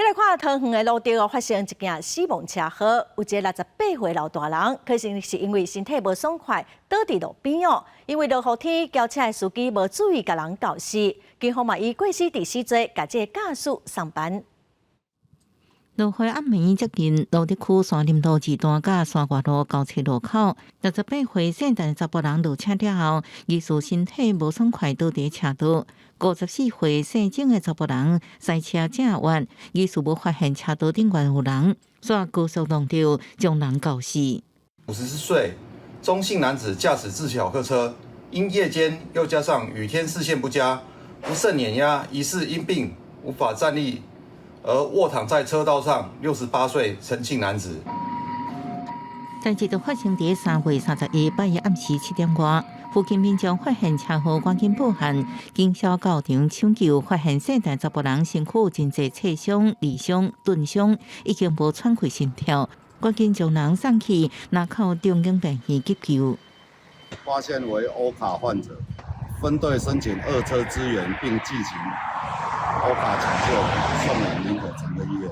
過來看桃園的蘆竹發生一件死亡車禍，有一个68歲老大人，可能是因為身體無爽快，倒佇路邊哦。因為落雨天，轎車的司機無注意共人鉤死，警方嘛以過失致死罪，共這个駕駛送辦。落雨暗暝接近蘆竹區山林路二段佮山外路交叉路口，68歲姓陳查埔人落車了後，疑似身體無爽快倒佇車道。54歲姓鍾的查埔人駛車正彎，疑似無發現車道頂懸有人，煞高速撞著，將人鉤死。 54歲鍾姓男子駕駛自小客車，因夜間又加上雨天視線不佳，不慎碾壓，疑似因病無法站立而臥躺在車道上68歲陳姓男子。代誌就發生佇3月31拜一暗時7點外，附近民眾發現車禍，趕緊報案，警消到場搶救，發現姓陳查埔人身軀真濟擦傷、裂傷、鈍傷，已經無喘氣心跳，趕緊將人送去林口中興病院急救。發現為歐卡患者，分隊申請二車支援，並進行歐卡搶救，送往林口長庚醫院。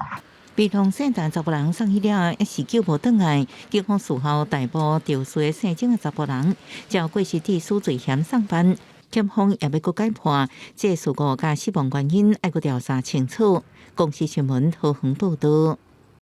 被通姓陳查埔人送去了後，一時救無轉來，警方事後逮捕肇事的姓鍾的查埔人，照過失致死罪嫌送辦。檢方也欲閣改判，這事故佮死亡原因愛閣調查清楚。公視新聞桃園報道。